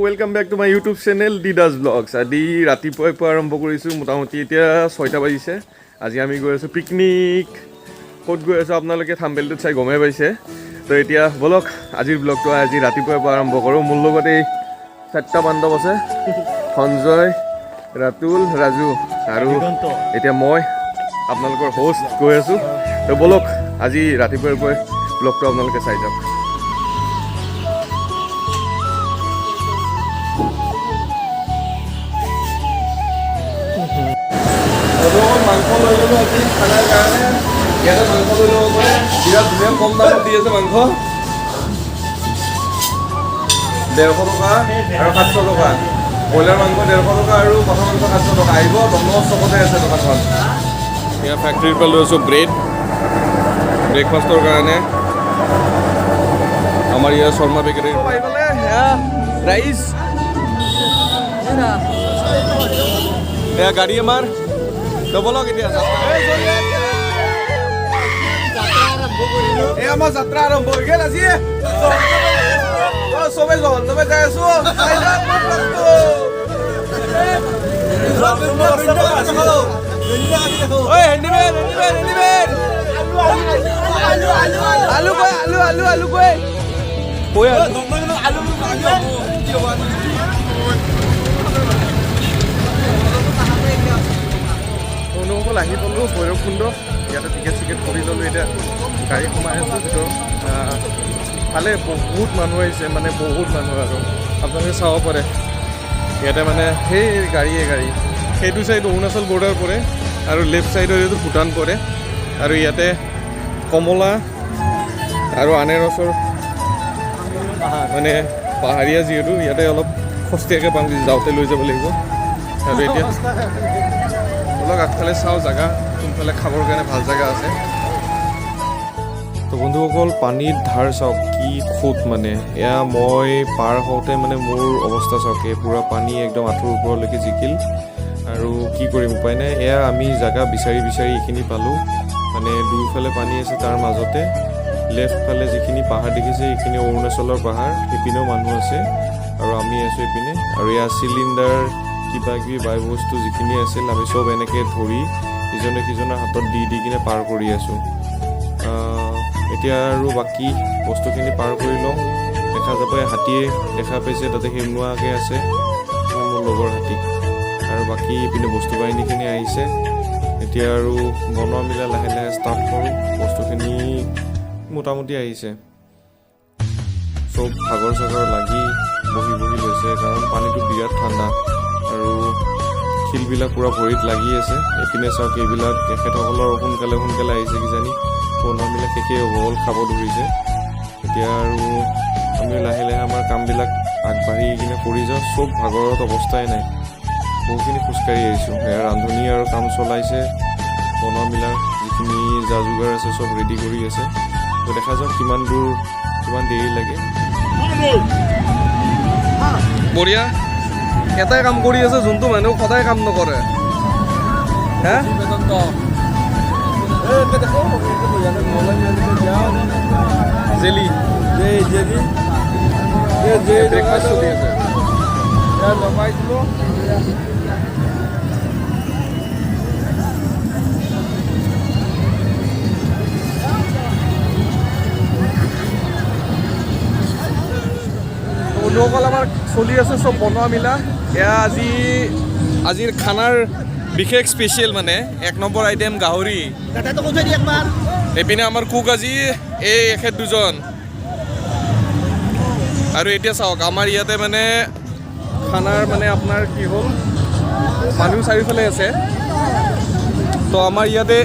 Welcome back to my YouTube channel D Das blogs. আজি ৰাতিপুৱাই পুৱা আৰম্ভ কৰিছোঁ। মোটামুটি এতিয়া 6টা বাজিছে। আজি আমি গৈ আছোঁ পিকনিক। ক'ত গৈ আছোঁ আপোনালোকে থাম্বনেইলটোত চাই গমেই পাইছে। তো এতিয়া ব'লক, আজিৰ ব্লগটো আজি ৰাতিপুৱাই পুৱা আৰম্ভ কৰোঁ। মোৰ লগত এই চাৰিটা বান্ধৱ আছে, সঞ্জয়, ৰাতুল, ৰাজু আৰু এতিয়া মই আপোনালোকৰ হোষ্ট গৈ আছোঁ। তো ব'লক, আজি ৰাতিপুৱাই পুৱাই ব্লগটো আপোনালোকে চাই যাওক। বন্ধুসকল, মাংস লৈ ল'লোঁ আজি খানাৰ কাৰণে। ইয়াতে মাংস লৈ ল'ব পাৰে, বিৰাট ধুনীয়া কম দামত দি আছে মাংস। 150 টকা আৰু 700 টকা। ব্ৰইলাৰ মাংস 150 টকা আৰু পাঠা মাংস 700 টকা। আহিব, দমদম চকতে আছে দোকানখন। ইয়াৰ ফেক্টৰীৰ পৰা লৈ আছোঁ ব্ৰেড ব্ৰেকফাষ্টৰ কাৰণে। আমাৰ ইয়াৰ শৰ্মা বেকাৰী ৰাইচ। এয়া গাড়ী আমাৰ। তো ব'লক এতিয়া। এই আমাৰ যাত্ৰা আৰম্ভ হৈ গ'ল আজি। অ, চবে জহন্নামে যাই আছো। চাই যাওক মোৰ ব্লগটো। ঐ হেণ্ডিমেন, হেণ্ডিমেন, হেণ্ডিমেন, আলু কই? আলু, আলু, আলু কই? কই আলু? বন্ধুসকল, আহি পালোঁ ভৈৰৱকুণ্ড। ইয়াতে টিকেট চিকেট কৰি ল'লোঁ। এতিয়া গাড়ী সোমাই আছোঁ ভিতৰত। ভালে বহুত মানুহ আহিছে, মানে বহুত মানুহ। আৰু আপোনালোকে চাব পাৰে, ইয়াতে মানে সেই গাড়ীয়ে গাড়ী। সেইটো ছাইড অৰুণাচল বৰ্ডাৰ পৰে আৰু লেফ্ট ছাইডৰ এইটো ভূটান পৰে। আৰু ইয়াতে কমলা আৰু আনাৰসৰ মানে পাহাৰীয়া যিহেতু, ইয়াতে অলপ সস্তীয়াকৈ পাম, যাওঁতে লৈ যাব লাগিব। আৰু এতিয়া অলপ আগফালে চাওঁ জেগা, কোনফালে খাবৰ কাৰণে ভাল জেগা আছে। তো বন্ধুসকল, পানীৰ ধাৰ চাওক, কি সোঁত। মানে এয়া মই পাৰ হওঁতে মানে মোৰ অৱস্থা চাওক, এই পূৰা পানী একদম আঁঠুৰ ওপৰলৈকে জিকিল। আৰু কি কৰিম, উপায় নাই। এয়া আমি জেগা বিচাৰি বিচাৰি এইখিনি পালোঁ। মানে দুয়োফালে পানী আছে, তাৰ মাজতে লেফ্ট ফালে যিখিনি পাহাৰ দেখিছে, সেইখিনি অৰুণাচলৰ পাহাৰ। সেইপিনেও মানুহ আছে আৰু আমি আছোঁ এইপিনে। আৰু এয়া চিলিণ্ডাৰ, কিবা কিবি বায় বস্তু যিখিনি আছিল, আমি চব এনেকৈ ধৰি ইজনে সিজনৰ হাতত দি দি কিনে পাৰ কৰি আছোঁ। এতিয়া আৰু বাকী বস্তুখিনি পাৰ কৰি লওঁ, দেখা যাব। এই হাতীয়ে দেখা পাইছে, তাতে সেনুৱাকৈ আছে মোৰ লগৰ হাতী। আৰু বাকী ইপিনে বস্তু বাহিনীখিনি আহিছে। এতিয়া আৰু বনোৱা মেলা লাহে লাহে ষ্টাৰ্ট কৰোঁ। বস্তুখিনি মোটামুটি আহিছে। চব ভাগৰ চাগৰ লাগি বহি বহি লৈছে, কাৰণ পানীটো বিৰাট ঠাণ্ডা আৰু শিলবিলাক পূৰা ভৰিত লাগি আছে। এইপিনে চাওক, এইবিলাক তেখেতসকলৰ সোনকালে সোনকালে আহিছে কিজানি, বনোৱা মেলা শেষেই হ'ব হ'ল, খাব ধৰিছে। এতিয়া আৰু আমি লাহে লাহে আমাৰ কামবিলাক আগবাঢ়ি কিনে কৰি যাওঁ। চব ভাগৰত অৱস্থাই নাই, বহুখিনি খোজকাঢ়ি আহিছোঁ। সেয়া ৰান্ধনি আৰু কাম চলাইছে, বনোৱা মেলাৰ যিখিনি যা যোগাৰ আছে চব ৰেডি কৰি আছে। তো দেখা যাওক কিমান দূৰ, কিমান দেৰি লাগে। বঢ়িয়া, এটাই কাম কৰি আছে যোনটো মানুহ সদায় কাম নকৰে। হা, জেলি ব্ৰেকফাষ্ট চলি আছে। বন্ধুসকল, আমাৰ চলি আছে চব বনোৱা মেলা। এয়া আজিৰ খানাৰ বিশেষ স্পেচিয়েল, মানে 1 নম্বৰ আইটেম গাহৰি। এইপিনে আমাৰ কুক আজি এই এখেত দুজন। আৰু এতিয়া চাওক, আমাৰ ইয়াতে মানে খানাৰ মানে আপোনাৰ কি হ'ল, মানুহ চাৰিওফালে আছে। তো আমাৰ ইয়াতে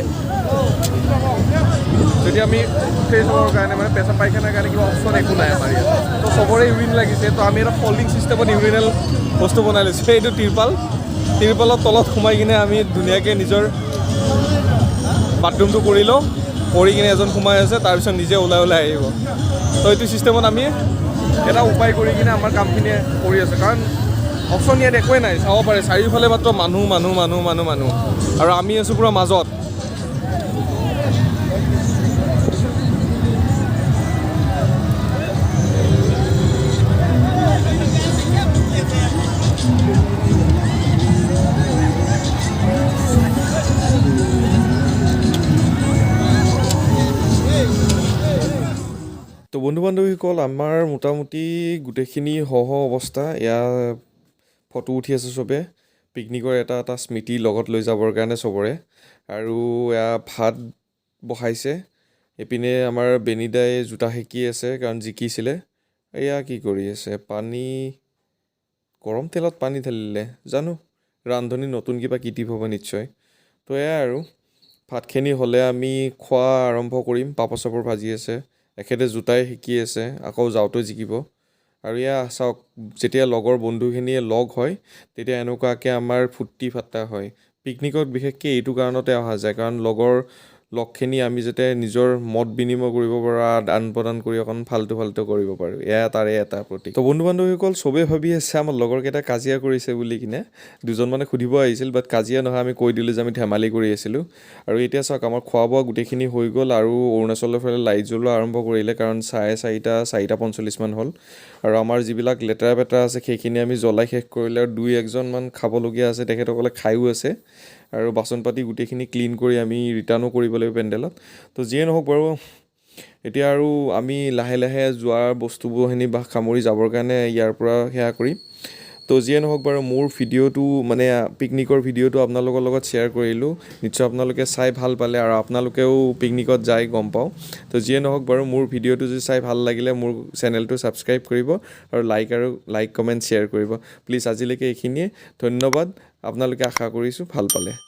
যদি আমি ফ্ৰেছ হ'বৰ কাৰণে, মানে পেচাব পায়খানাৰ কাৰণে কিবা অপশ্যন একো নাই আমাৰ ইয়াত। তো চবৰে ইউৰিন লাগিছে। তো আমি এটা ফল্ডিং চিষ্টেমত ইউৰিনেল বস্তু বনাই লৈছোঁ। এইটো তিৰপাল, তিৰপালৰ তলত সোমাই কিনে আমি ধুনীয়াকৈ নিজৰ বাথৰুমটো কৰি লওঁ। কৰি কিনে এজন সোমাই আছে, তাৰপিছত নিজে ওলাই ওলাই আহিব। তো এইটো চিষ্টেমত আমি এটা উপায় কৰি কিনে আমাৰ কামখিনি কৰি আছোঁ, কাৰণ অপশ্যন ইয়াত একোৱেই নাই। চাব পাৰে, চাৰিওফালে মাত্ৰ মানুহ, মানুহ, মানুহ, মানুহ, মানুহ আৰু আমি আছোঁ পূৰা মাজত। তো বন্ধু বান্ধৱীসকল, আমাৰ মোটামুটি গোটেইখিনি সহ অৱস্থা। এয়া ফটো উঠি আছে চবে, পিকনিকৰ এটা এটা স্মৃতি লগত লৈ যাবৰ কাৰণে চবৰে। আৰু এয়া ভাত বহাইছে। এইপিনে আমাৰ বেনিদাই জোতা সেকি আছে, কাৰণ জিকিছিলে। এয়া কি কৰি আছে? পানী, গৰম তেলত পানী ঢালিলে। জানো, ৰান্ধনি নতুন কিবা কিটিপ হ'ব নিশ্চয়। তো এয়াই আৰু, ভাতখিনি হ'লে আমি খোৱা আৰম্ভ কৰিম। পাপৰ চাপৰ ভাজি আছে, এখেতে জোতাই সেকি আছে, আকৌ যাওঁতেও জিকিব। আৰু এয়া চাওক, যেতিয়া লগৰ বন্ধুখিনিয়ে লগ হয়, তেতিয়া এনেকুৱাকৈ আমাৰ ফূৰ্তি ফাৰ্তা হয়। পিকনিকত বিশেষকৈ এইটো কাৰণতে অহা যায়, কাৰণ লগৰ লগখিনি আমি যাতে নিজৰ মত বিনিময় কৰিব পাৰোঁ, আদান প্ৰদান কৰি অকণ ফাল্টু ফাল্টু কৰিব পাৰোঁ, এয়া তাৰে এটা প্ৰতীক। তো বন্ধু বান্ধৱীসকল, চবেই ভাবি আছে আমাৰ লগৰকেইটা কাজিয়া কৰিছে বুলি কিনে। দুজনমানে সুধিব আহিছিল, বাট কাজিয়া নহয়, আমি কৈ দিলোঁ যে আমি ধেমালি কৰি আছিলোঁ। আৰু এতিয়া চাওক, আমাৰ খোৱা বোৱা গোটেইখিনি হৈ গ'ল আৰু অৰুণাচলৰ ফালে লাইট জ্বলোৱা আৰম্ভ কৰিলে, কাৰণ 4:30, 4:45মান হ'ল। আৰু আমাৰ যিবিলাক লেতেৰা পেতেৰা আছে, সেইখিনি আমি জ্বলাই শেষ কৰিলে। আৰু দুই একজনমান খাবলগীয়া আছে, তেখেতসকলে খায়ো আছে। আৰু বাচন পাতি গোটেইখিনি ক্লিন কৰি আমি ৰিটাৰ্ণো কৰিব লাগিব পেণ্ডেলত। তো যিয়ে নহওক বাৰু, এতিয়া আৰু আমি লাহে লাহে যোৱাৰ বস্তুবোৰখিনি বা সামৰি যাবৰ কাৰণে ইয়াৰ পৰা সেয়া কৰিম। তো যিয়ে নহওক বাৰু, মোৰ ভিডিঅ'টো, মানে পিকনিকৰ ভিডিঅ'টো আপোনালোকৰ লগত শ্বেয়াৰ কৰিলোঁ। নিশ্চয় আপোনালোকে চাই ভাল পালে আৰু আপোনালোকেও পিকনিকত যাই গম পাওঁ। তো যিয়ে নহওক বাৰু, মোৰ ভিডিঅ'টো যদি চাই ভাল লাগিলে মোৰ চেনেলটো ছাবস্ক্ৰাইব কৰিব আৰু লাইক, কমেণ্ট, শ্বেয়াৰ কৰিব প্লিজ। আজিলৈকে এইখিনিয়ে, ধন্যবাদ। আপোনালোকে আশা কৰিছোঁ ভাল পালে।